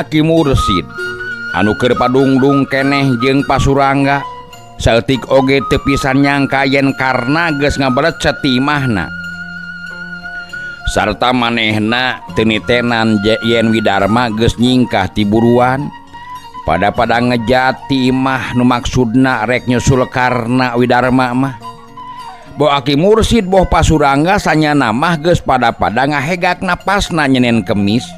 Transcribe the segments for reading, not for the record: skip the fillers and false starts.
Aki Mursid anu keur padungdung keneh jeung Pasurangga saeutik oge teu pisan nyangka yen Karna geus ngabelecet ti imahna sarta manehna teu nitenan yen Widarma geus nyingkah ti buruan pada-pada ngejat ti imah nu maksudna rek nyusul Karna Widarma mah. Boh Aki Mursid boh Pasurangga sanyana mah geus pada-pada ngahegak napasna nyenen kemis.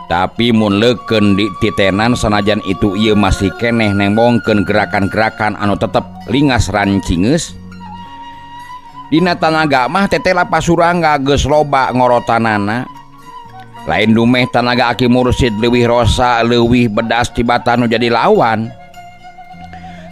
Tapi mun leukeun di titenan sanajan itu ieu masih keneh nembongkeun gerakan-gerakan anu tetep lingas rancingeus. Dina tanaga mah tetela Pasurangga geus loba ngorotanana. Lain dumeh tanaga Aki Mursid leuwih rosa leuwih bedas tibatan nu jadi lawan.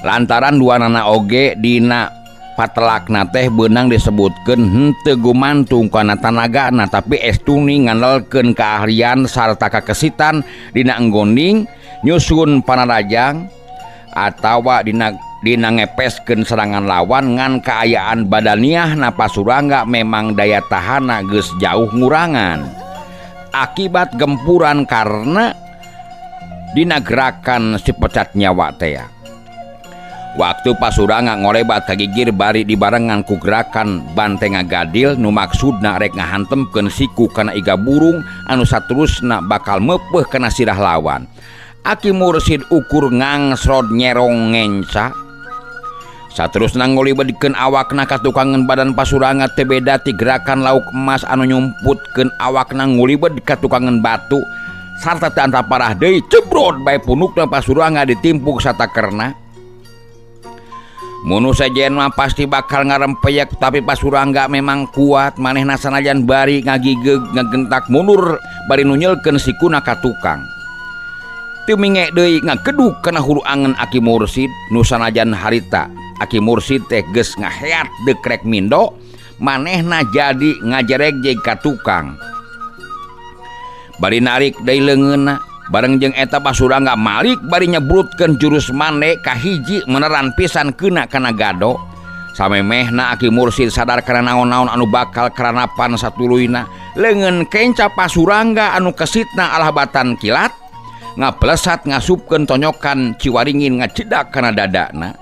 Lantaran duanana oge dina patelakna teh beunang disebutkeun henteu gumantung kana tanagana tapi estuni ngandelkeun keahlian sarta kakesitan dina enggonding nyusun panarajang atawa dina ngepeskeun serangan lawan ngan kaayaan badaniahna Pasurangga memang daya tahanna geus jauh ngurangan akibat gempuran karena dina gerakan si pecat nyawa teh. Waktu Pasurangga ngolebat ka gigir bari dibarengan ku gerakan banteng ngagadil nu maksudna rek ngahantemkeun siku kana iga burung anu saterusna bakal meupeuh kana sirah lawan. Aki Mursid ukur ngangsrod nyerong ngenca. Saterusna ngolibedkeun awakna ka tukangan badan Pasurangga teu beda ti gerakan lauk emas anu nyumputkeun awakna ngulibed ka tukangan batu sarta teu antara parah deui cebrot bae punukna Pasurangga ditimpuk satakerna. Munu sejen mah pasti bakal ngarempeyek tapi Pasurangga memang kuat manehna sanajan bari ngagigeg ngagentak mundur bari nunyelkeun sikuna ka tukang. Teu minge deui ngageduk kana hulu angen Aki Mursid nu sanajan harita Aki Mursid teh geus ngaheat deuk rek mindo manehna jadi ngajeregjeg ka tukang. Bari narik deui leungeunna bareng jeung eta Pasurangga malik bari nyebrutkeun jurus mande kahiji meneran pisan keuna kana gado. Samemehna Aki Mursid sadar kana naon-naon anu bakal karanapan satuluyna leungeun kenca Pasurangga anu kesitna alah batan kilat ngaplesat ngasupkeun tonyokan ciwaringin ngacedak kana dadana.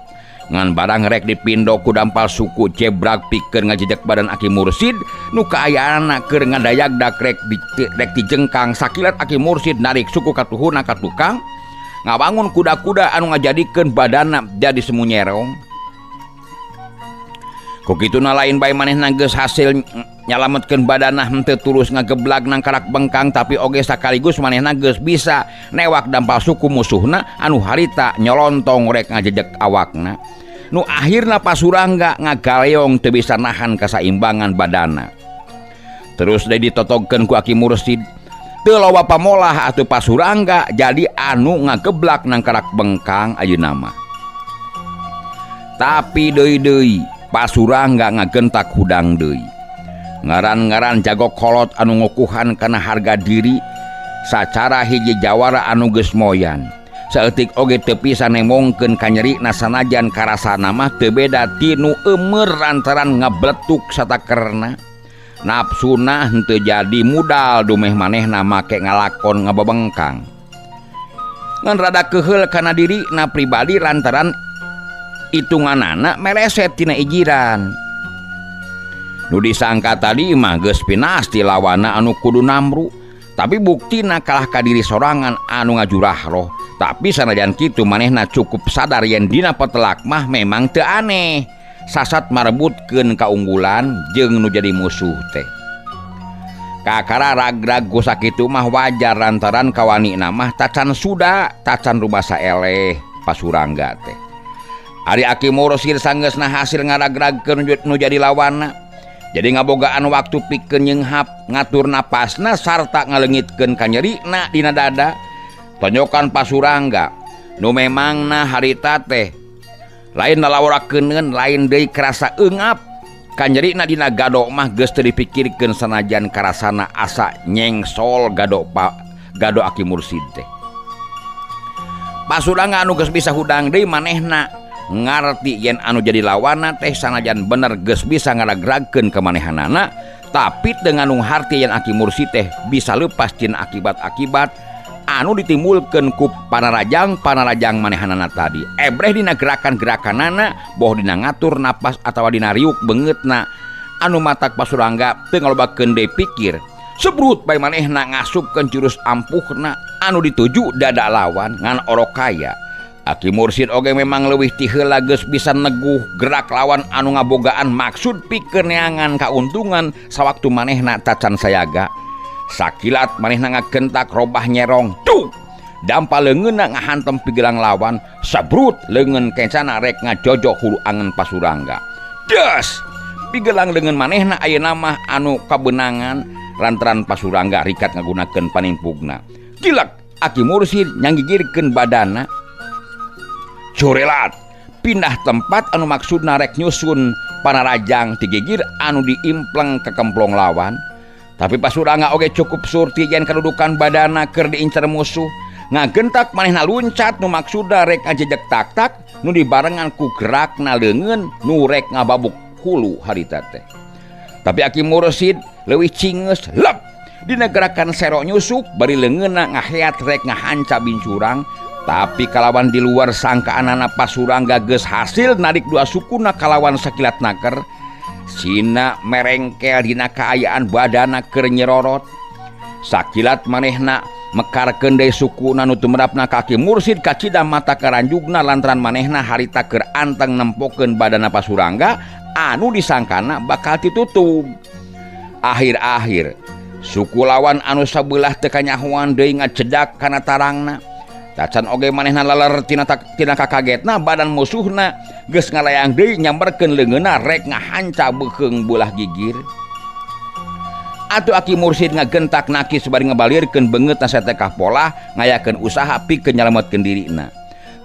Ngan barang rek dipindo ku dampal suku jebrak pikeun ngajejek badan Aki Mursid nu kaayaanna keur ngadayagdak rek dijengkang sakilat Aki Mursid narik suku katuhuna ka tukang ngabangun kuda-kuda anu ngajadikeun badanna jadi semu nyerong. Ku kituna lain bae manehna geus hasil nyalametkeun badanna henteu tulus ngageblag nangkarak bengkang tapi oge sakaligus manehna geus bisa newak dampal suku musuhna anu harita nyolontong rek ngajejek awakna. Nu akhirna Pasurangga ngagaleong teu bisa nahan kasaimbangan badana. Terus deui ditotogkeun ku Aki Mursid. Teu loba pamolah atuh Pasurangga jadi anu ngageblak nangkarak bengkang ayeuna mah. Tapi deui-deui Pasurangga ngagentak hudang deui. Ngaran-ngaran jago kolot anu ngukuhan kana harga diri sacara hiji jawara anu geus moyan. Saeutik oge teu bisa nemongkeun kanyerina sanajan karasana mah teu beda ti nu eumeur lantaran ngabletuk satakerna. Nafsuna henteu jadi mudal dumeh manehna make ngalakon ngababengkang. Ngan rada keuheul kana dirina pribadi lantaran hitunganana meleset tina ijiran. Nu disangka tadi mah geus pinasti lawana anu kudu namru, tapi buktina kalah ka diri sorangan anu ngajurah roh. Tapi sanajan kitu manehna cukup sadar yen dina petelak mah memang teu aneh. Sasat marebutkeun kaunggulan jeung nu jadi musuh teh. Kakara ragrag ku sakitu mah wajar lantaran kawanina mah tacan suda, tacan rubasa eleh Pasurangga teh. Ari Aki Mursid sanggeusna hasil ngaragragkeun nu jadi lawanna. Jadi ngabogaan waktu pikeun nyeunghap ngatur napasna sarta ngaleungitkeun kanyerina dina dada. Tonyokan Pasurangga nu memangna harita teh lain lalawarakeuneun lain deui kerasa eungap. Kanyerina dina gado mah geus teu dipikirkeun sanajan karasana asa nyengsol gado gado Aki Mursid teh. Pasurangga anu geus bisa hudang deui manehna ngarti yen anu jadi lawanna teh sanajan bener geus bisa ngaragragkeun kamanehanana tapi teu ngandung harti yen Aki Mursid teh bisa leupas tina akibat-akibat Anu ditimbulkeun ku panarajang-panarajang manehanana tadi. Ebreh dina gerakan-gerakanana, boh dina ngatur napas atawa dina riuk beungeutna anu matak Pasurangga teu ngalobakeun deui pikir. Sebrut bae manehna ngasupkeun jurus ampuhna anu dituju dada lawan ngan orok kaya. Aki Mursid oge memang leuwih ti heula geus bisa neguh gerak lawan anu ngabogaan maksud pikeun neangan kauntungan sawaktu manehna tacan sayaga. Sakilat manehna ngagentak robah nyerong, tuk! Dampa leungeunna ngahantem pigelang lawan, sabrut leungeun kencana rek ngajojok hulu angen Pasurangga. Des! Pigelang leungeun manehna ayeuna mah anu kabeunangan lantaran Pasurangga rikat ngagunakeun panimpugna. Gilek Aki Mursid nyanggigirkeun badana. Corelat pindah tempat anu maksudna rek nyusun panarajang ti gigir anu diimpleng ke kemplong lawan. Tapi Pasurangga oge cukup surti yen kadudukan badana keur diincar musuh. Ngagentak manehna luncat nu maksudna rek ngajejek tak-tak nu dibarengan ku gerakna leungeun nu rek ngababuk hulu harita teh. Tapi Aki Mursid leuwih cingeus lep dina gerakan serok nyusup bari leungeunna ngaheat rek ngahanca bincurang. Tapi kalawan di luar sangkaanana Pasurangga geus hasil narik dua sukuna kalawan sakilat naker. Sina merengkel dina kaayaan badana keur nyerorot. Sakilat manehna mekarkeun deui sukuna nu tumerapna ka Aki Mursid kacida mata karanjugna lantaran manehna harita keur anteng nempokeun badana Pasurangga anu disangkana bakal ditutug. Akhir-akhir suku lawan anu sabelah teu kanyahoan deui ngajedak kana tarangna. Tacan oge manehna laler tina kakagetna badan musuhna geus ngalayang deui nyamberkeun leungeunna rek ngahanca beukeung beulah gigir. Atuh Aki Mursid ngagentak nakis bari ngabalirkeun beungeutna satekah polah ngayakeun usaha pikeun nyalametkeun dirina.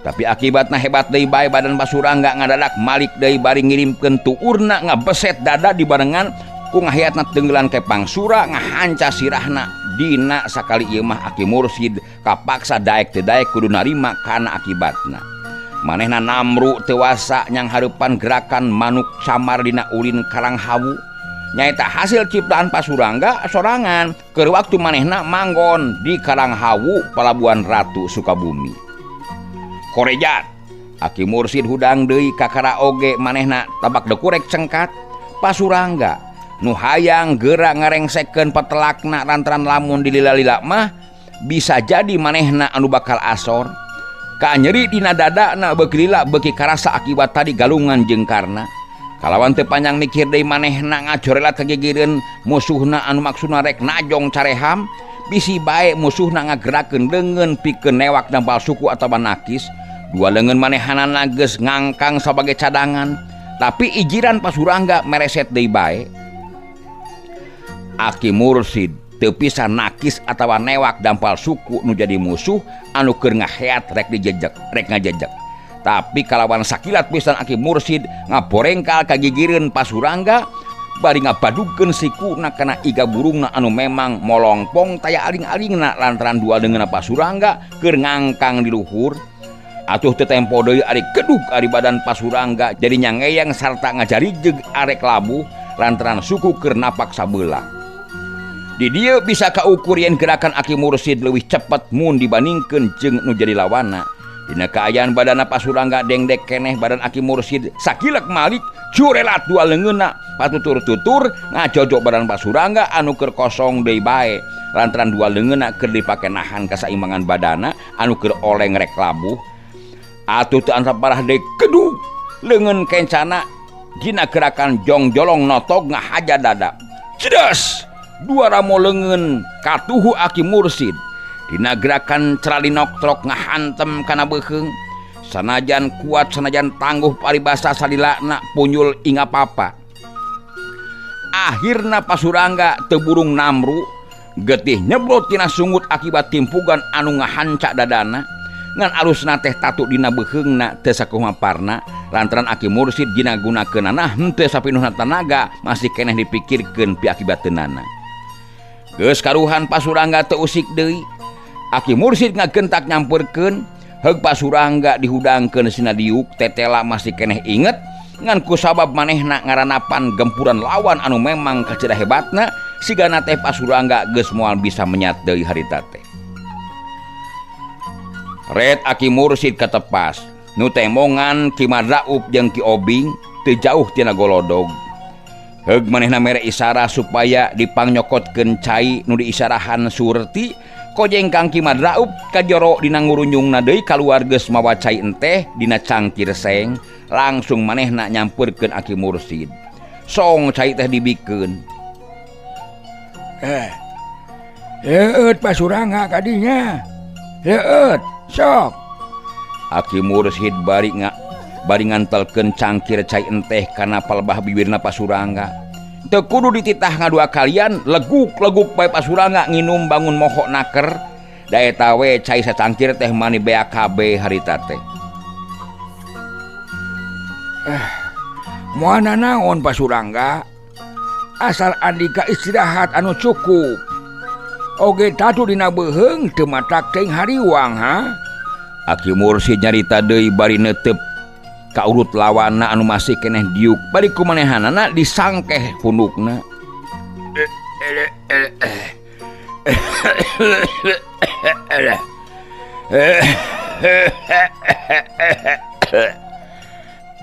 Tapi akibatna hebat deui bae badan Pasurangga ngadadak malik deui bari ngirimkeun tuurna ngabeset dada dibarengan ku ngahiatna tenggelan kepang sura ngahanca sirahna. Dina sakali ieu mah Aki Mursid kapaksa daek teu daek kudu narima kana akibatna. Manehna namru teu wasa nyang hareupan gerakan manuk camar dina ulin Karang Hawu. Nyaeta hasil ciptaan Pasurangga sorangan keur waktu manehna manggon di Karang Hawu Palabuhan Ratu Sukabumi. Korejat Aki Mursid hudang deui kakara oge manehna tabak dekurek cengkat. Pasurangga nu hayang geura ngarengsekeun petelakna lantaran lamun dilila-lila mah bisa jadi manehna anu bakal asor. Kanyeri dina dadana beuki lila beuki karasa akibat tadi galungan jeung Karna. Kalawan teu panjang mikir deui manehna ngajorelat kagigireun musuhna anu maksudna rek najong careham, bisi bae musuhna ngagerakeun leungeun pikeun newak dampal suku atawa nakis. Dua leungeun manehanana geus ngangkang sabagai cadangan, tapi ijiran Pasurangga mereset deui bae. Aki Mursid teu bisa nakis atawa newak dampal suku nu jadi musuh anu keur ngaheat rek dijejek, rek ngajejek. Tapi kalawan sakilat pisan Aki Mursid ngaborengkal kagigireun Pasurangga bari ngabadugkeun sikuna kana iga burungna anu memang molongpong taya aling-alingna lantaran dua leungeunna Pasurangga keur ngangkang di luhur. Atuh teu tempo deui ari kedug ari badan Pasurangga jadi nyangeyang sarta ngajarijeg arek labuh lantaran suku keur napak sabelah. Di dieu bisa kaukur yen gerakan Aki Mursid leuwih cepet mun dibandingkeun jeung nu jadi lawanna. Dina kaayaan badana Pasurangga dengdek keneh badan Aki Mursid sakilek malik curelat dua leungeunna patutur-tutur ngajojok badan Pasurangga anu keur kosong deui bae lantaran dua leungeunna keur dipake nahan kasaimbangan badana anu keur oleng rek labuh. Atuh teu antap parah deui kedug leungeun kencana dina gerakan jongjolong notog ngahaja dada. Cedes! Dua ramo leungeun katuhu Aki Mursid dina gerakan ceralinok trok ngahantem kana beukeung. Sanajan kuat sanajan tangguh paribasa salilana punyul inga papa. Akhirna Pasurangga teu burung namru getih nyeblot tina sungut akibat timpugan anu ngahanca dadana. Ngan alusna teh tatu dina beukeungna teu sakumaha parna lantaran Aki Mursid dina gunakeunana henteu sapinuhna tanaga masih keneh dipikirkeun pi akibat teunana. Geus karuhan Pasurangga teu usik deui. Aki Mursid ngagentak nyamperkeun heug Pasurangga dihudangkeun sina diuk tetela masih keneh inget ngan kusabab manehna ngaranapan gempuran lawan anu memang kacida hebatna sigana teh Pasurangga geus moal bisa menyat deui harita teh. Red Aki Mursid katepas nu temongan Ki Madraup jeung Ki Obing teu jauh tina golodog. Heug manehna mere isara supaya dipangnyokotkeun cai nu diisarahan Surti kojeng Kang Ki Madraup kajoro dina ngurunjungna deui kaluar geus mawa cai enteh dina cangkir seng langsung manehna nyampeurkeun Aki Mursid. Song cai teh dibikeun. Leueut Pasurangga kadinya. Leueut, sok. Aki Mursid bari bari ngantelkeun cangkir cai enteh kana palebah bibirna Pasurangga. Teu kudu dititah ngadua kalian leguk-leguk bae Pasurangga nginum bangun moho naker. Da eta we cai sacangkir teh mani beak kabeh harita teh. Moal nanaon Pasurangga? Asal andika istirahat anu cukup. Oge tatu dina beuheung teu matak teuing hariwang ha. Aki Mursid nyarita deui bari neuteup ka urut lawanna anu masih keneh diuk bari kumanehanana disangkeh pundukna.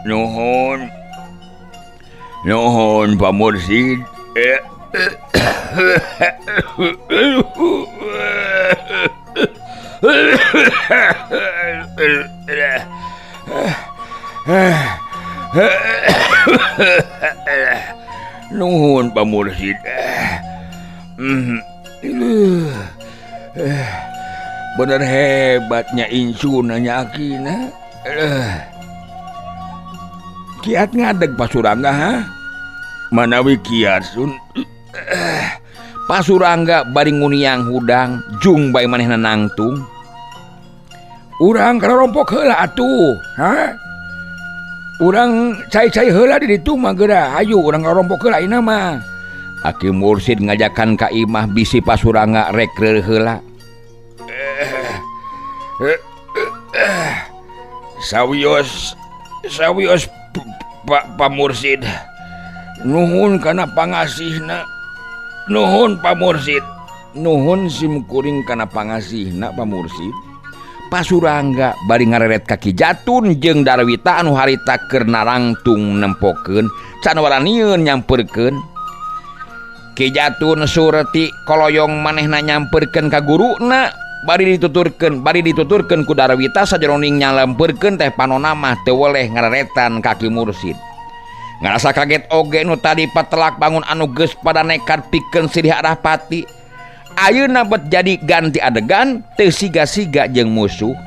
Nuhun. Nuhun Pak Mursid. Nuhun Pak Mursid. Bener hebatnya insun nanya akina. Kiat ngadeg Pasurangga ha? Manawi kiat sun. Pasurangga bari nguniang hudang jung bae manehna nangtung. Urang karompok heula atuh, ha? Urang cai-cai heula di ditu mah geura. Hayu urang karompok heula ayeuna mah. Aki Mursid ngajakan ka imah bisi Pasurangga rek reur heula. Sawios sawios Pak Mursid. Nuhun kana pangasihna. Nuhun Pak Mursid. Nuhun sim kuring kana pangasihna Pak Mursid. Pasurangga bari ngareret ka Ki Jatun jeung Darwita anu harita keur narangtung nempokeun can waranieun nyamperkeun. Ki Jatun Surti koloyong manehna nyamperkeun ka guruna bari dituturkeun ku Darwita sajeroning nyalamperkeun teh panona mah teu weleh ngareretan ka Ki Mursid. Ngarasa kaget oge nu tadi patelak bangun anu geus pada nekat pikeun silih arah pati. Ayeuna bet jadi ganti adegan teu siga-siga jeung musuh.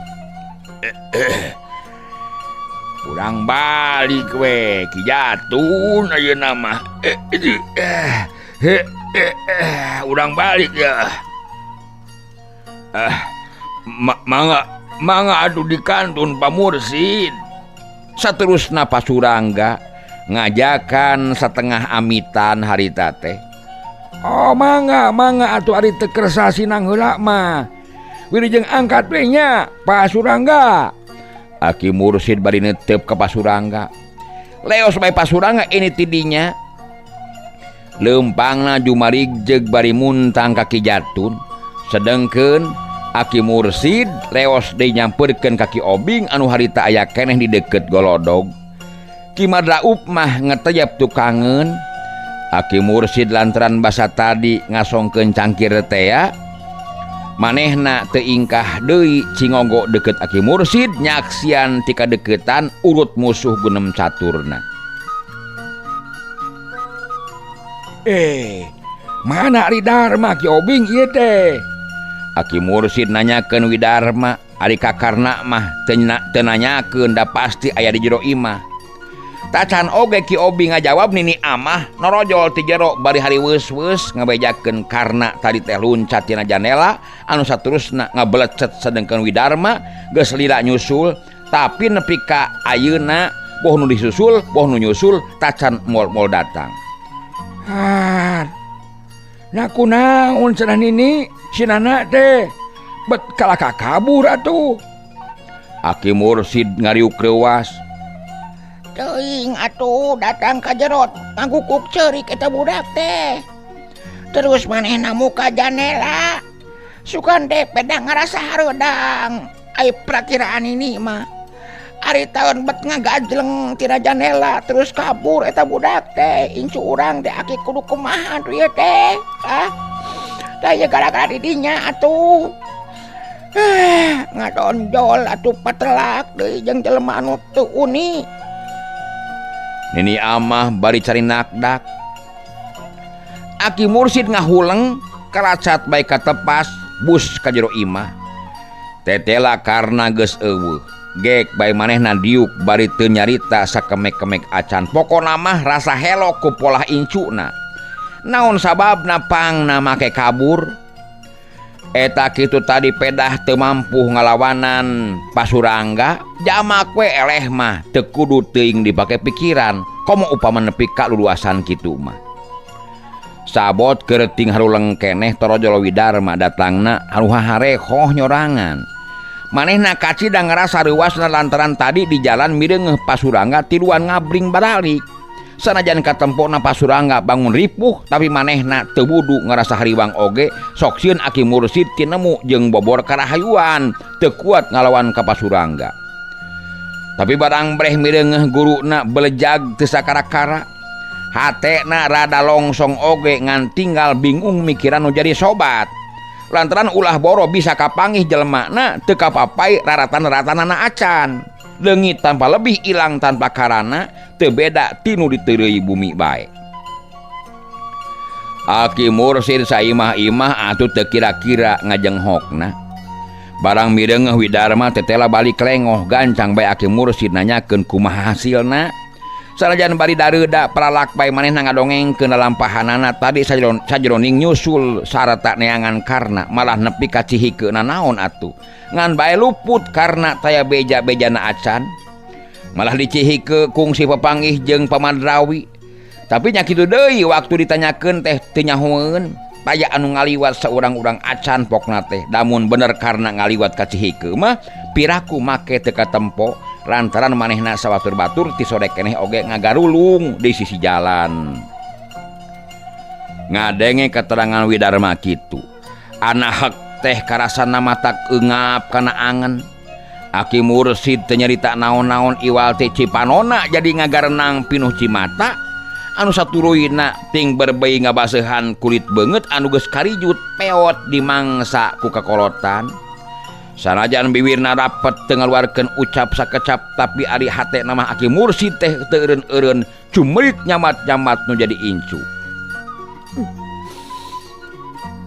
Urang balik we Ki Jatun ayeuna mah. Urang balik ya. Mangga atuh dikantun Pak Mursid. Saterusna Pasurangga ngajakan setengah amitan harita teh. Oh mangga atuh ari teu kersa sinang heula mah. Wilujeng angkat we nya Pasurangga. Aki Mursid bari netep ka Pasurangga. Leos bae Pasurangga ini tidinya. Leumpangna jumarig bari muntang ka Ki Jatun. Sedengkeun Aki Mursid leos deui nyamperkeun ka Ki Obing anu harita aya keneh di deukeut golodog. Ki Madraup mah ngetejep tukangeun. Aki Mursid lantaran basa tadi ngasongkeun cangkir tea manehna teu ingkah deui cingogo deukeut Aki Mursid nyaksian tika deukeutan urut musuh gunem caturna. Mana ari Darma Ki Obing ieu teh? Aki Mursid nanyakeun Widarma ari kakarna mah teu nanyakeun da pasti aya di jero imah. Tacan oge Ki Obi ngajawab nini amah norojol ti jero bari hari weus-weus ngabejakeun karna tadi teh luncat tina janela anu saterusna ngabelecet sedengkeun Widarma geus lila nyusul tapi nepi ka ayeuna boh nu disusul boh nu nyusul tacan mol-mol datang. Har. Nah kunaon cenah nini si Nana teh bet kalaka kabur atuh. Aki Mursid ngariuk reuas. Teuing atuh datang ka jerot ngagukuk ceurik eta budak teh. Terus manehna muka janela. Sugan teh pedah ngarasa hareudang. Ai prakiraan ini mah ari tahun bet ngagajleng tina janela terus kabur eta budak teh. Incu urang teh aki kudu kumaha tuh ieu teh. Ah. Tah ieu gara-gara di dinya atuh. Ngadonjol atuh patelak deui jeung jelema anu teu uni. Nini Amah bari cari nakdak. Aki Mursid ngahuleng karacat bae katepas bus ka jero imah. Tetela karna geus eueuh. Gek bae manehna diuk bari teu nyarita sakemek-kemek acan. Pokona mah rasa helok ku polah incuna. Naon sababna pangna make kabur? Eta kitu tadi pedah teu mampu ngalawanan Pasurangga, jamak we eleh mah teu kudu teuing dipake pikiran. Komo upama nepi ka luluasan kitu mah. Sabot kerting haruleng keneh torojol Widarma datangna anu haharehoh nyorangan. Manehna kacida ngarasa reuasna lantaran tadi di jalan mireungeuh Pasurangga tiluan ngabring baralik. Sanajan katempona Pasurangga bangun ripuh tapi manehna teu wudu ngarasa hariwang oge sok sieun Aki Mursid tinemu jeung bobor karahayuan teu kuat ngalawan ka Pasurangga. Tapi barang breh mireungeuh guruna belejag teu sakara-kara. Hatena rada longsong oge ngan tinggal bingung mikiran nu jadi sobat. Lantaran ulah boro bisa kapangih jelemana teu kapapai raratan-ratanana acan. Leungit tanpa lebih ilang tanpa karana teu beda tinu diteureuy bumi bae. Aki Mursid saimah-imah atuh teu kira-kira ngajenghokna. Barang mireungeuh Widarma tetela balik lengoh gancang bae Aki Mursid nanyakeun kumaha hasilna. Sanajan bari dareuda pralak bae manehna ngadongengkeun lalampahanana tadi sajroning nyusul sarta neangan karna malah nepi ka cihikeuna naon atuh. Ngan bae luput karna taya beja-bejana acan. Malah dicihike kungsi papanggih jeung Pamandrawi. Tapi nya kitu deui waktu ditanyakeun teh teu nyahoeun. Taya anu ngaliwat saurang-urang acan pokna teh. Damun bener karna ngaliwat ka cihike mah piraku make teu katempo. Lantaran manehna sabatur-batur ti sore keneh oge ngagarulung di sisi jalan. Ngadenge keterangan Widarma kitu. Anak teh karasana matak eungap kana angen. Aki Mursid teu nyarita naon-naon iwal teh cipanona jadi ngagarenang pinuh cimata. Anu saturuyna ting berbei ngabaseuhan kulit beungeut anu geus karijut peot dimangsa ku kakolotan. Sanajan biwirna rapet teu ngaluarkeun ucap sakecap tapi ari hatena mah Aki Mursid teh teu eureun-eureun cumerit nyamat-nyamat nu jadi incu.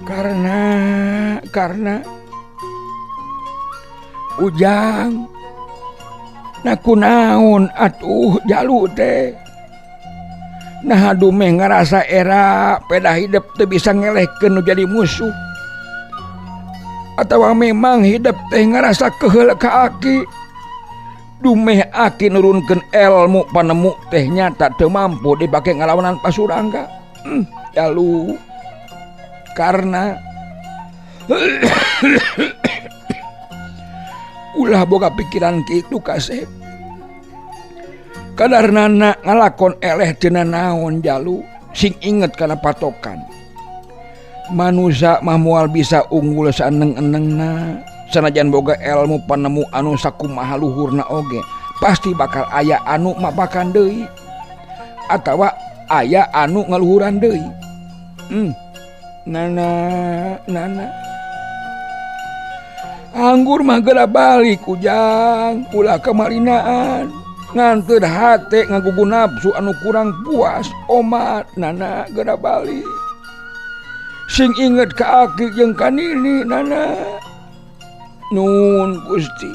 Karena Ujang na kunaon atuh jalu teh. Nah dumeh ngarasa era pedah hidup teu bisa ngelehkeun nu jadi musuh. Atawa memang hidup teh ngarasa keheul ka aki. Dumeh aki nurunkeun ilmu panemu teh nyata teu mampu dipake ngalawanan Pasurangga. Jalu karena ulah boga pikiran kitu kasep. Kadarnana ngalakon eleh tina naon jalu sing inget kana patokan. Manusa mah moal bisa unggul saeneng-enengna. Sanajan boga ilmu panemu anu sakumaha luhurna oge pasti bakal aya anu mapakan deui atawa aya anu ngaluhuran deui. Nana nana anggur mah geura balik Ujang ulah kamarinaan nganteur hate ngagugu nafsu anu kurang puas omat nana geura balik. Sing inget ka aki jeung ka nini nana. Nun Gusti.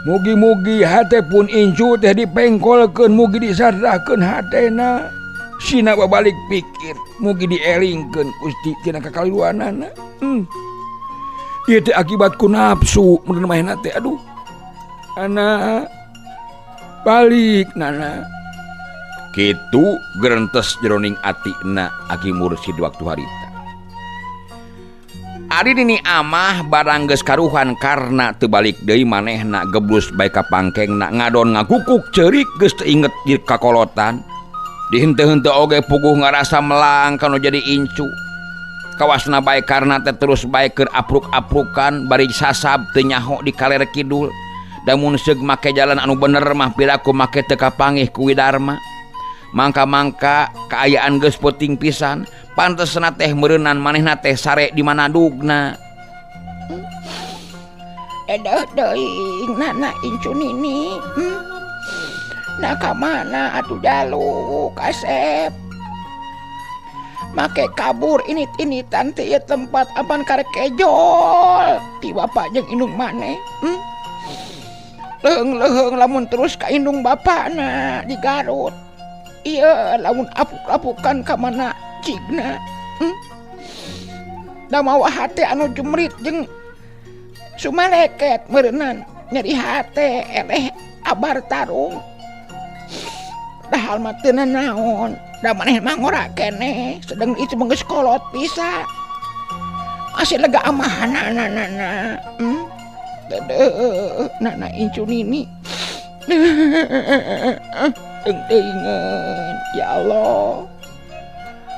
Mugi-mugi hate pun incu teh dipengkolkeun mugi disarahkeun hatena. Sina babalik pikir mugi dielingkeun Gusti tina kakaliluanana. Ieu teh akibat ku nafsu mun manehna teh aduh. Anak balik nana. Kitu gerentes jroning atina Aki Mursid waktu harita. Ari Nini Amah barang geus karuhan karna teu balik deui manehna geblus bae ka pangkengna ngadon ngagukuk ceurik geus teu inget di kakolotan. Dihenteu-henteu oge puguh ngarasa melang kanu jadi incu. Kawasna bae Karna teh terus bae keur apruk-aprukan bari sasab teu nyaho di kaler kidul. Da mun seug make jalan anu bener mah piraku make teu kapanggih ku Widarma. Mangka-mangka kaayaan geus peuting pisan, pantesna teh meureunnan manehna teh sare di manadugna. Edah teuing nana incu nini. Nah ka mana atuh jalu kasep? Make kabur init-initan teh ieu tempat apan karek kejol ti bapak jeung indung maneh. Leuheung-leuheung lamun terus ka indung bapana di Garut. Ieu lamun apuk-apukan ka mana cigna. Da mawa hate anu jemrit jeung sumaleket meureunnan nyeri hate eleh abar tarung. Dahal mah teu nanaon, da maneh mah ngora keneh, sedeng itu mah geus kolot pisan. Masih lega amahanana. Dedeuh nana incu nini. Teuing-teuingeun ya Allah.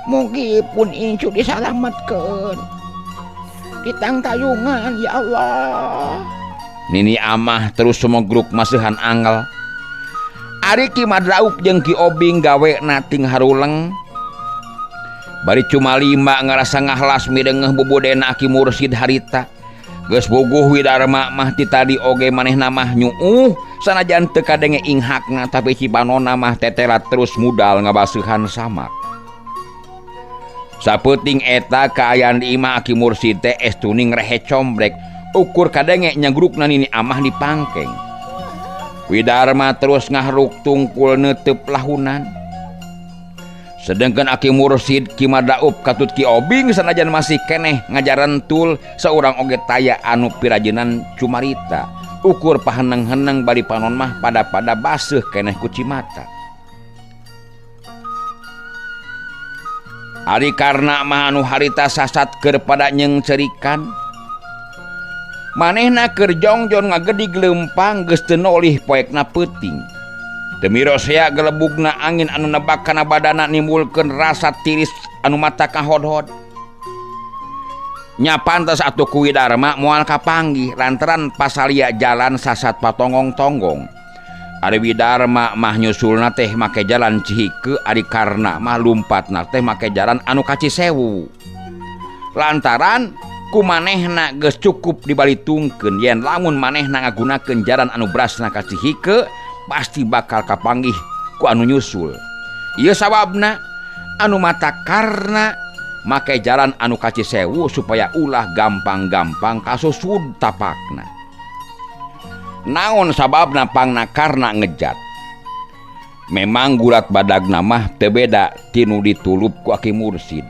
Mugi pun incu disalametkeun. Ditangtayungan ya Allah. Nini amah terus sumegruk maseuhan angel. Ari Ki Madraub jeung Ki Obing gawena ting haruleng. Bari cumalima ngarasa ngahlas midengeuh bubudena Aki Mursid harita. Geus buguh Widarma mah ti tadi oge manehna mah nyuuh sanajan teu kadenge inghakna tapi cipanona mah tetela terus mudal ngabaseuhan samak. Sapeuting eta kaayaan di imah Aki Mursid teh estuning rehe combrek ukur kadenge nyagrukna nini amah di pangkeng. Widarma terus ngahruk tungkul neuteub lahunan. Sedengkeun Aki Mursid Ki Madaub katut Ki Obing sanajan masih keneh ngajarentul saurang oge taya anu pirajenan cumarita. Ukur paheneng-heneng bari panon mah pada-pada baseuh keneh ku cimata. Ari Karna mah anu harita sasat keur pada nyeungceurikan. Manehna keur jongjon ngagedig leumpang geus teu nolih poekna peuting. Teu mirosea gelebugna angin anu nebak kana badana nimbulkeun rasa tiris anu mata kahodhod. Nya pantes atuh ku Widarma moal kapanggih lantaran pasalia jalan sasat patonggong-tonggong. Ari Widarma mah nyusulna teh make jalan Cihike, ari Karna mah lumpatna teh make jalan anu ka Cisewu. Lantaran ku manehna geus cukup dibalitungkeun yen lamun manehna ngagunakeun jalan anu brasna ka Cihike pasti bakal kapanggih ku anu nyusul. Ieu sababna anu mata Karna make jalan anu ka Cisewu supaya ulah gampang-gampang kasusud tapakna. Naon sababna pangna Karna ngejat? Memang gurat badagna mah teu beda tinu ditulup ku Aki Mursid.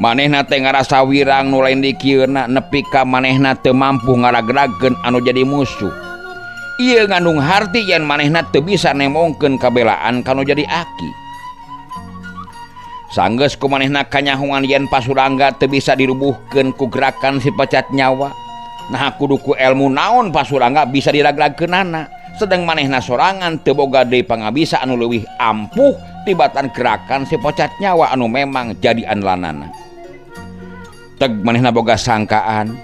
Manehna teh ngarasa wirang nu lain dikieuna nepi ka manehna teu mampu ngaragragkeun anu jadi musuh. Ieu ngandung harti yen manehna teu bisa nemongkeun kabelaan kanu jadi aki. Sanggeus ku manehna kanyahungan yen Pasurangga teu bisa dirubuhkeun ku gerakan si pecat nyawa. Nah kudu ku elmu naon Pasurangga bisa diragragkeunana, sedang manehna sorangan teu boga deui pangabisa anu leuwih ampuh tibatan gerakan si pecat nyawa anu memang jadi andalanana. Teg manehna boga sangkaan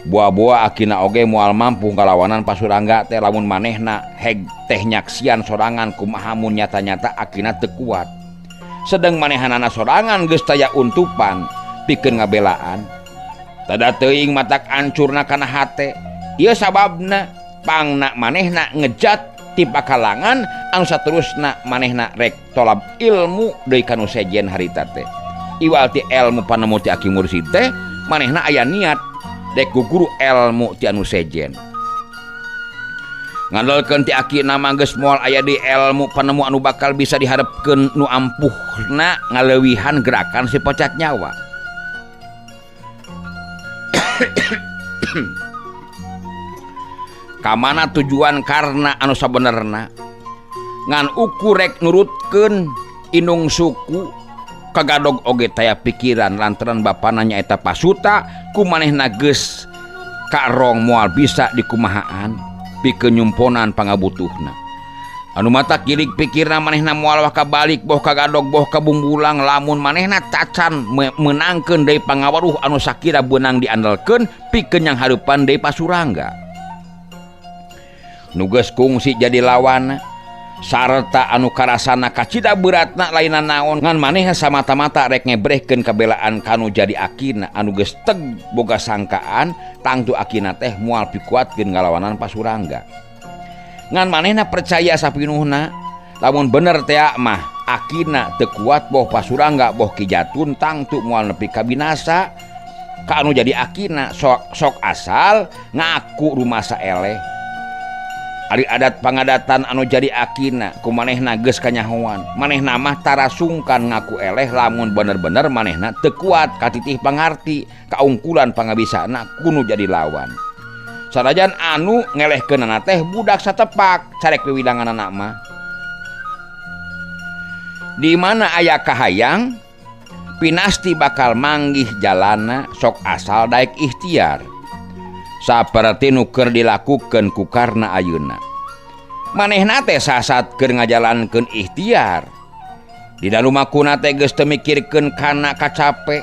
buah-buah akina oge moal mampu ngalawanan Pasurangga teh lamun manehna heg teh nyaksian sorangan kumaha mun nyata-nyata akina teu kuat. Sedang manehanana sorangan geus taya untupan pikeun ngabelaan. Tada teuing matak ancurna kana hate. Ieu sababna pangna manehna ngejat ti pakalangan anu saterusna manehna rek tolab ilmu deui kanu sejen harita teh. Iwal ti ilmu panemu ti Aki Mursid teh manehna aya niat dek guguru ilmu ti anu sejen. Ngandalkeun ti aki nama geus moal aya di ilmu panemu anu bakal bisa diharepkeun nu ampuhna ngaleuwihan gerakan si pecat nyawa. Kamana tujuan Karna anu sabenerna ngan ukur rek nurutkeun indung suku kagadog oge taya pikiran lantaran bapana nyaeta Pasuta ku manehna geus karong moal bisa dikumahaan pikeun nyumponan pangabutuhna. Anu matak gilig pikirna manehna moal waka balik boh ka gadog boh ka bungbulang lamun manehna tacan meunangkeun deui pangawaruh anu sakira beunang diandalkeun pikeun yang hareupan deui Pasurangga. Nu geus kungsi jadi lawan sarta anu karasana kacida beratna lainna naon ngan manehna samata-mata rek ngebrehkeun kabelaan kanu jadi akina anu geus teg boga sangkaan tangtu akina teh moal pikuatkeun ngalawanan Pasurangga. Ngan manehna percaya sapinuhna lamun bener teh mah akina teu kuat boh Pasurangga boh Ki Jatun tangtu moal nepi ka binasa ka anu jadi akina sok asal ngaku rumasa eleh. Ari adat pangadatan anu jadi akina ku manehna geus kanyahoan manehna mah tara sungkan ngaku eleh lamun bener-bener manehna teu kuat katitih pangarti kaungkulan pangabisana kunu jadi lawan. Sanajan anu ngelehkeunana teh budak satepak carek wiwilanganana mah. Di mana aya kahayang pinasti bakal manggih jalana sok asal daek ikhtiar. Saperti nu keur dilakukeun ku Karna ayeuna. Manehna teh sasat keur ngajalankeun ikhtiar. Di dalumakuna teh geus teu mikirkeun kana kacape.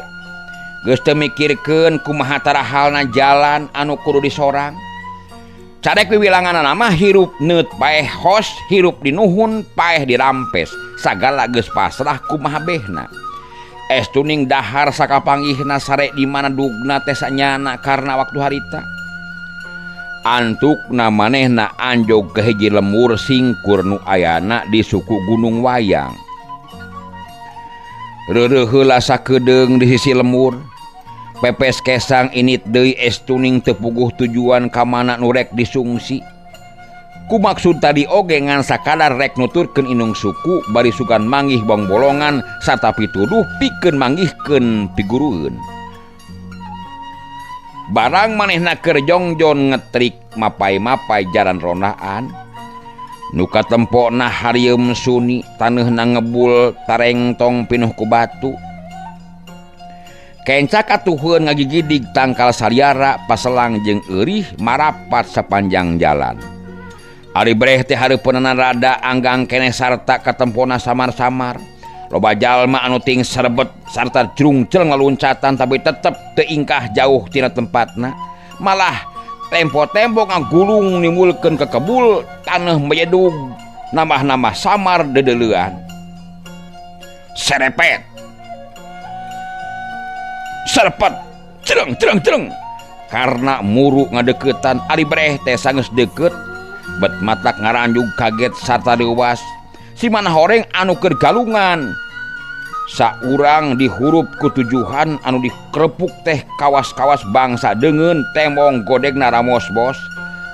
Geus teu mikirkeun kumaha tarahalna jalan anu kudu disorang. Carek wiwilanganana mah hirup neut paeh hos, hirup dinuhun paeh dirampes. Sagala geus pasrah kumaha behna. Estuning dahar sakapanggihna sare di mana dugna teh sanyana karena waktu harita. Antukna manehna anjog ke hiji lemur singkur nu ayana di suku Gunung Wayang. Reureuh heula sakedeung di sisi lemur. Pepes kesang init deui estuning teu puguh tujuan ka mana nu rek disungsi. Ku maksud tadi oge ngan sakadar rek nuturkeun indung suku bari sugan manggih bongbolongan sarta pituduh pikeun manggihkeun pigurueun. Barang manehna keur jongjon ngetrik mapai-mapai jalan rondaan. Nu katempona harieum suni taneuhna ngebul tarengtong pinuh ku batu. Kenca katuhun ngagigidig tangkal saliara paselang jeung eurih marapat sepanjang jalan. Ari breh teh hareupeunana rada anggang keneh sarta katempona samar-samar. Loba jalma anu ting serbet sarta jrungcel ngaluncatan tapi tetep teu ingkah jauh tina tempatna. Malah tempo-tempo ngagulung nimbulkeun kekebul taneuh mejedug nambah-nambah samar dedeleuan. Serepet. Serepet, cereng cereng cereng. Karena muru ngadeukeutan ari breh teh sanggeus deukeut bet matak ngaranjug kaget sarta deuwas. Si mana horeng anu keur galungan. Saurang dihurup ku tujuhan anu dikrepuk teh kawas-kawas bangsa deungeun tembong godegna ramos bos.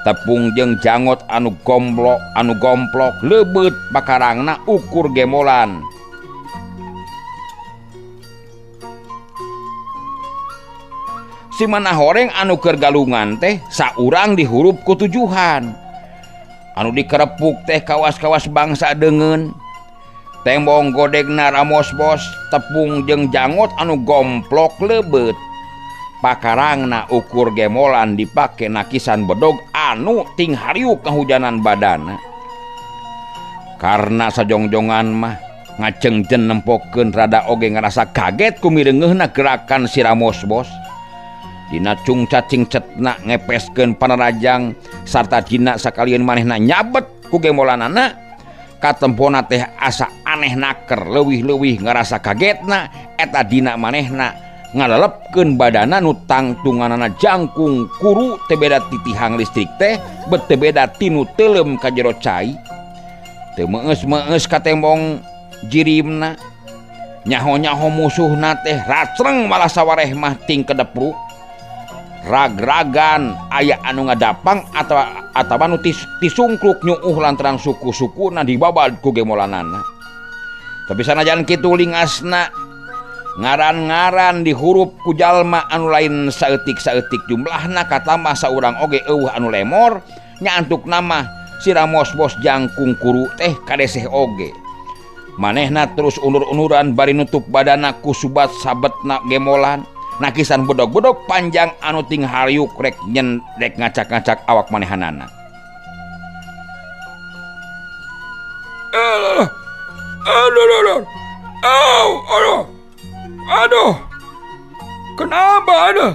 Tepung jeung jangot anu gomblok anu gomplok leubeut pakarangna ukur gemolan. Si mana horeng anu keur galungan teh saurang dihurup ku tujuhan. Anu dikerepuk teh kawas-kawas bangsa deungeun tembong godegna ramos bos tepung jeung jangot anu gomplok leubeut pakarangna ukur gemolan dipake nakisan bedog anu ting hariuk kahujanan badana. Karena sajongjongan mah ngacengjen nempokeun rada oge ngarasa kaget ku mireungeunna gerakan si ramos bos. Dina cungca cingcetna ngepeskeun panarajang sarta dina sakalian manehna nyabet ku gemolanana katempona teh asa aneh naker leuwih-leuwih ngarasa kagetna eta dina manehna ngalelepkeun badana nu tangtunganana jangkung kuru teu beda titihang listrik teh bet teu beda tinu teuleum ka jero cai. Teu meus-meus katembong jirimna nyaho-nyaho musuhna teh racreng malah sawareh mah ting kedepruk. Ragragan aya anu ngadapang atawa nu tisungkruk nyuuh lantaran suku-sukuna dibabad ku gemolanana. Tapi sanajan kitu lingasna ngaran-ngaran dihurup ku jalma anu lain saeutik-saeutik jumlahna katambah saurang oge eueuh anu lemor nya antuk nama si Ramos bos jangkung kuru teh kadeseh oge. Manehna terus unur-unuran bari nutup badana ku subat sabetna gemolan. Nakisan bedog-bedog panjang anu ting hariuk rek nyen rek ngacak-ngacak awak manehanana. Aduh, aduh, aduh, aduh, aduh, kenapa aduh?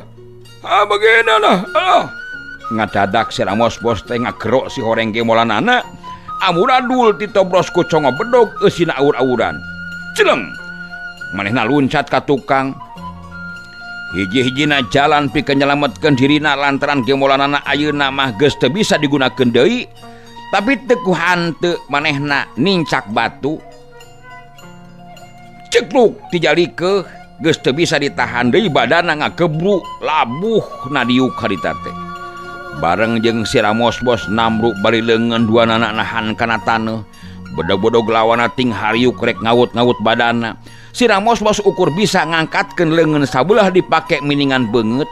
Ah, begini lah, aduh. Ngadadak si Ramos bos teh ngagerok si horeng gemolanana, amuradul ditobros ku congo bedog eusina aur-auran. Celeng, manehna luncat ka tukang. Hiji-hijina jalan pikeun nyelametkeun dirina lantaran gemolanana ayeuna mah geus teu bisa digunakeun deui, tapi teu ku hanteu manehna nincak batu. Cekluk tijalikeuh geus teu bisa ditahan deui badana ngagebruk labuh nadiuk harita teh. Bareng jeung si Ramos bos namruk bari leungeun duanana nahan kana taneuh. Bedog-bedog lawana ting hariuk rek ngawut-ngawut badana. Si Ramos bos ukur bisa ngangkatkeun leungeun sabelah dipake miningan beungeut.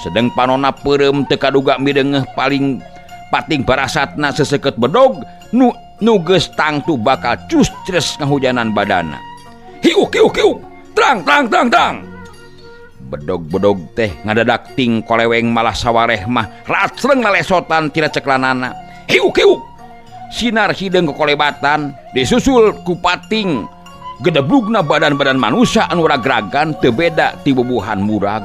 Sedeng panona peureum teu kaduga mideungeuh paling pating barasatna seseukeut bedog nu nu geus tangtu bakal cus-cres ngahujanan badana. Hiuk hiuk hiuk, terang terang terang terang. Bedog-bedog teh ngadadak ting koleweng malah sawareh mah racreng lalesotan tina ceklanana. Hiuk hiuk. Sinar hideung kekolebatan disusul ku pating gedeblugna badan-badan manusia anu ragragan teu beda ti bubuhan murag.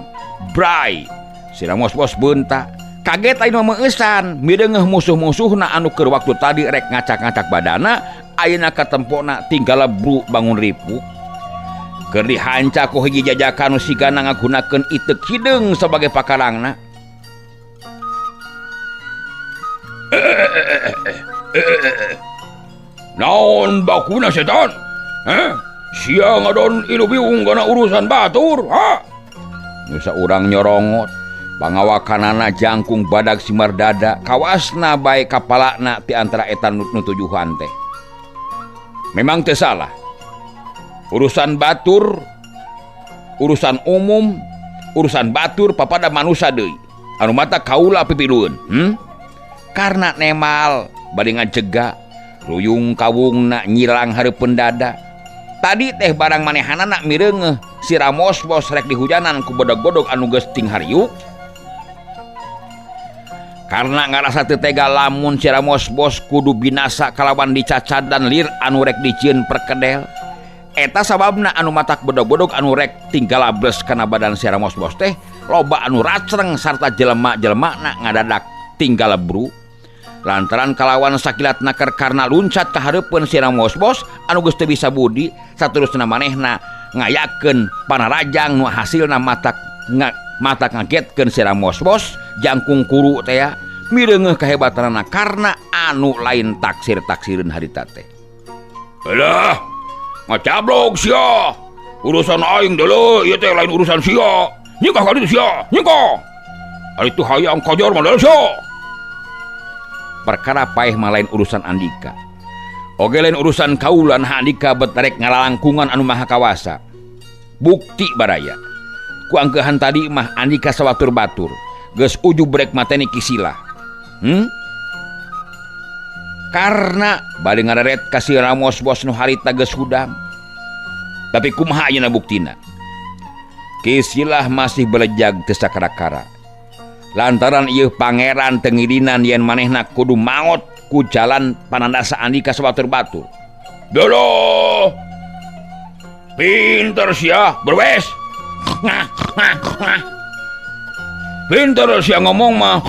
Bray. Si Ramos bos beunta. Kaget aya nu meueusan mideungeuh musuh-musuhna anu keur waktu tadi rek ngacak-ngacak badana ayeuna katempona tinggal lebru bangun ripu. Keur dihanca ku hiji jajakan nu sigana ngagunakeun iteuk hideung sebagai pakarangna. Naon bakuna setan? Heh? Sia ngadon ilu biung kana urusan batur, ha? Nusa urang nyorongot, pangawakanana jangkung badag simar dada, kawasna bae kapalana ti antara eta nu tujuhan teh. Memang teu salah. Urusan batur, urusan umum, urusan batur papada manusa deui. Anu mata kaula pipilueun, Karena nemal bade ngajega, ruyung kawungna nyilang hareupeun dada. Tadi teh barang manehanana mireungeuh si Ramos bos rek dihujanan ku bodog-bodog anu geus ting hariuk. Karena ngarasa teu tega lamun si Ramos bos kudu binasa kalawan dicacat dan lir anu rek dicieun perkedel. Eta sababna anu matak bodog-bodog anu rek tinggal ables kana badan si Ramos bos teh loba anu racreng sarta jelema-jelemana ngadadak tinggal bru. Lantaran kalawan sakilat naker karena luncat ka hareupeun si Ramos bos anu geus teu bisa budi saterusna manehna ngayakeun panarajang nu hasilna matak ngagetkeun si Ramos bos jangkung kuru teh ya mireungeuh kahebatanana karena anu lain taksir-taksireun harita teh. Alah, ngacablog sia. Urusan aing deuleu ieu teh lain urusan sia. Nyikah ka ditu sia, nyikah. Ari teu hayang kajar mah deuleu sia. Perkara paeh mah lain urusan Andika. Oge lain urusan kaula nah Andika bet rek ngalalangkungan anu maha kawasa. Bukti baraya. Ku angkeuhan tadi mah Andika sawatur-batur geus ujub rek mateni Kisila. Karena bade ngareret ka si Ramos bos nu harita geus hudang. Tapi kumaha ayeuna buktina? Kisilah masih belejag teu sakara-kara. Lantaran ieu pangeran teu ngidinan yen manehna kudu maot ku jalan panandasa Andika sawatur-batur. Dolo. Pinter sia, berwes. Pinter sia ngomong mah.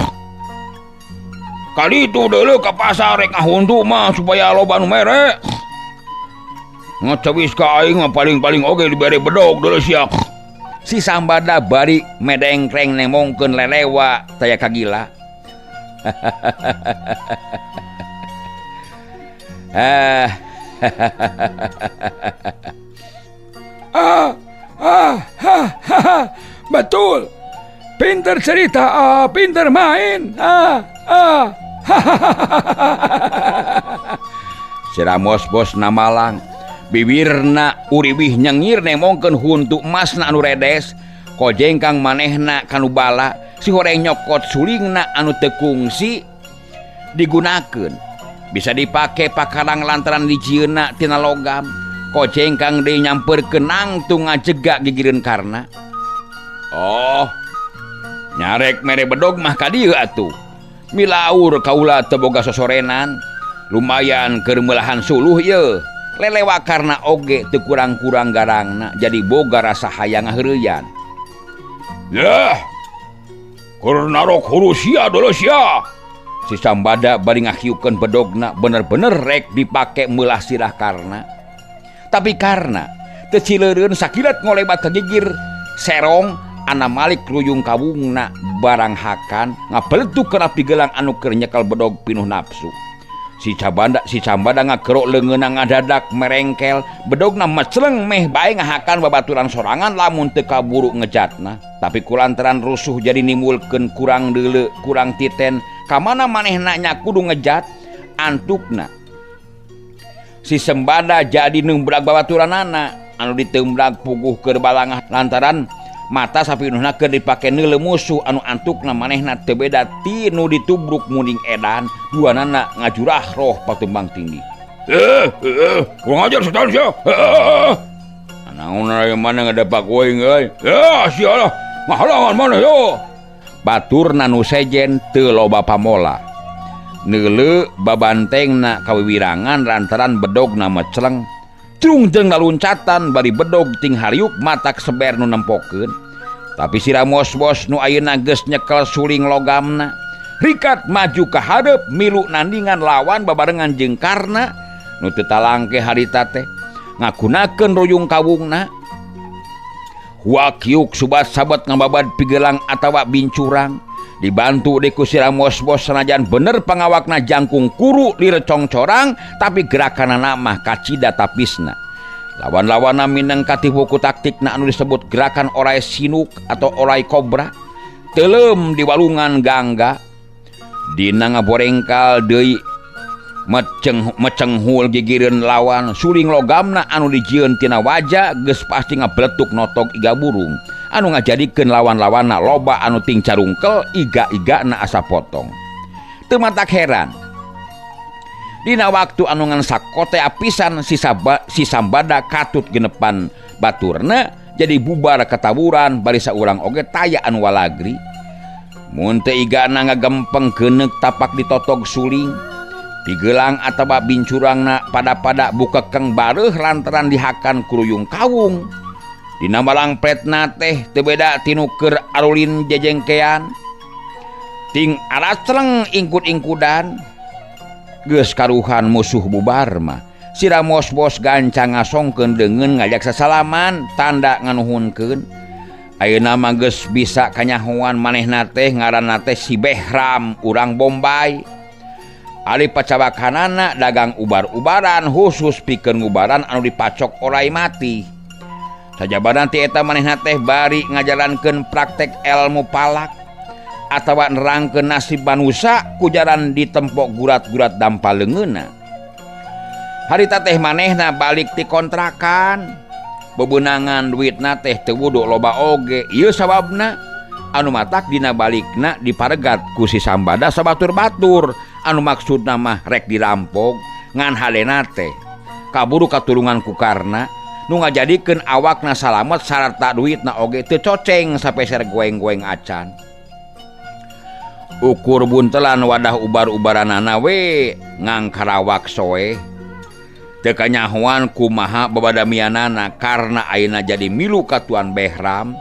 Kali itu deuleu ka pasar rek ngahuntu mah supaya loba nu mere. Ngecewis ka aing mah paling-paling oge dibere bedog deuleu sia. Si Sambada bari medengkreng nemongkeun lelewa taya kagila. Betul. Pinter cerita, pinter main. Si Ramos bos namalang bibirna uriwih nyengir nemongkeun huntu emasna anu redes kojengkang manehna kanu bala si horeng nyokot sulingna anu teu kungsi digunakeun bisa dipake pakarang lantaran dijieunna tina logam kojengkang deui nyamperkeun nangtung ngajega gigireun karna. Oh, nyarek mere bedog mah ka dieu atuh. Milaur kaula teu boga sosorenan, lumayan keur meulahan suluh ieu. Lelewa Karna oge teu kurang-kurang garangna jadi boga rasa hayang ngaheureuyan. Yeh, keur narok huru sia dulu sia. Si Sambada bari ngakiukeun bedogna bener-bener rek dipake meulah sirah Karna. Tapi Karna teu cileureun sakilat ngolebat ka gigir serong ana malik ruyung kawungna barang hakan ngabeletuk kana pigelang anu keur nyekel bedog pinuh nafsu. Si Sambada ngakerok leungeunna ngadadak merengkel bedogna meceleng meh bae ngahakan babaturan sorangan lamun teu kaburu ngejatna. Tapi kulantaran rusuh jadi nimbulkeun kurang deuleu kurang titen kamana manehna nya kudu ngejat antukna. Si Sembada jadi neumbrag babaturanana anu diteumbrak puguh keur balangah lantaran mata sapinuhna keur dipake neuleu musuh anu antukna manehna teu beda ti nu ditubruk munding edan duanana ngajurah roh patumbang tinggi. Kurang ajar setan sia. Naon aya mana ngadepak uing euy. Sia lah ngahalangan maneh yo. Baturna nu sejen teu loba pamola. Neuleu babantengna kawiwirangan lantaran bedogna meceleng. Trung jeung laluncatan bari bedog ting hariuk matak seber nu nempokeun. Tapi si Ramos-bos nu ayeuna geus nyekel suling logamna. Rikat maju ka hareup milu nandingan lawan babarengan jeung Karna nu teu talangke harita teh ngagunakeun ruyung kawungna. Huakiuk subat-sabat ngababad pigelang atawa bincurang dibantu deui ku si Ramos-bos sanajan bener pangawakna jangkung kuru lirecong corang tapi gerakanana mah kacida tapisna. Lawan-lawanna mineng katipu ku taktikna anu disebut gerakan orai sinuk atau orai kobra teuleum di walungan gangga dina ngaborengkal deui mecenghul gigireun lawan suling logamna anu dijieun tina waja geus pasti ngabeletuk notog iga burung anu ngajadikeun lawan-lawanna loba anu ting carungkel iga-igana asa potong. Teu matak heran dina waktu anu ngan sakote apisan si Sambada katut genepan baturna jadi bubar katawuran bari saurang oge taya anu walagri. Mun teu igana ngagempeng geuneuk tapak ditotog suling pigelang atawa bincurangna pada-pada bukekeng bareuh lantaran dihakan kuruyung kawung. Dina malangpretna teh teu beda tinu keur arulin jejengkean ting aracleng ingkut-ingkudan geus karuhan musuh bubar mah. Si Ramos-bos gancang ngasongkeun deungeun ngajak sasalaman tanda nganuhunkeun. Ayeuna mah geus bisa kanyahoan manehna teh ngaranna teh si Behram urang Bombay. Ari pacawakanana dagang ubar-ubaran khusus pikeun ngubaran anu dipacok orai mati. Sajabana ti eta manehna teh bari ngajalankeun praktek ilmu palak atawa nerangkeun nasib manusa ku jalan ditempok gurat-gurat dampal leungeunna. Harita teh manehna balik ti kontrakan. Bebenangan duitna teh teu wudu loba oge. Ieu sababna anu matak dina balikna diparegat ku si Sambada sabatur-batur anu maksudna mah rek dirampok ngan halena teh kaburu katulungan ku Karna nu ngajadikeun awakna salamet sarta duitna oge teu coceng sapeser goeng-goeng acan. Ukur buntelan wadah ubar-ubaranana we ngangkarawak soe teu kanyahoan kumaha babadamianana karena ayeuna jadi milu ka Tuan Behram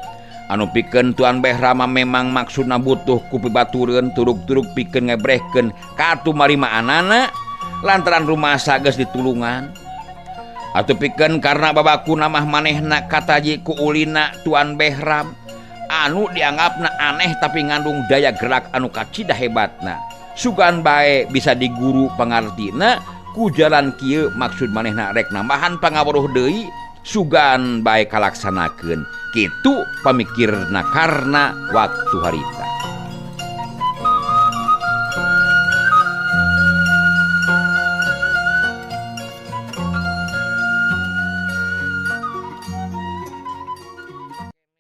anu pikeun Tuan Behram memang maksudna butuh ku pibatureun turug-turug pikeun ngebrehkeun katumarimaanana lantaran rumasa geus ditulungan atuh pikeun karena babakuna mah manehna kataji ku ulina Tuan Behram anu dianggapna aneh tapi ngandung daya gerak anu kacida hebatna sugan bae bisa diguru pangartina ku jalan kieu maksud manehna rek nambahan pangaweruh deui sugan bae kalaksanakeun kitu pamikirna Karna waktu harita.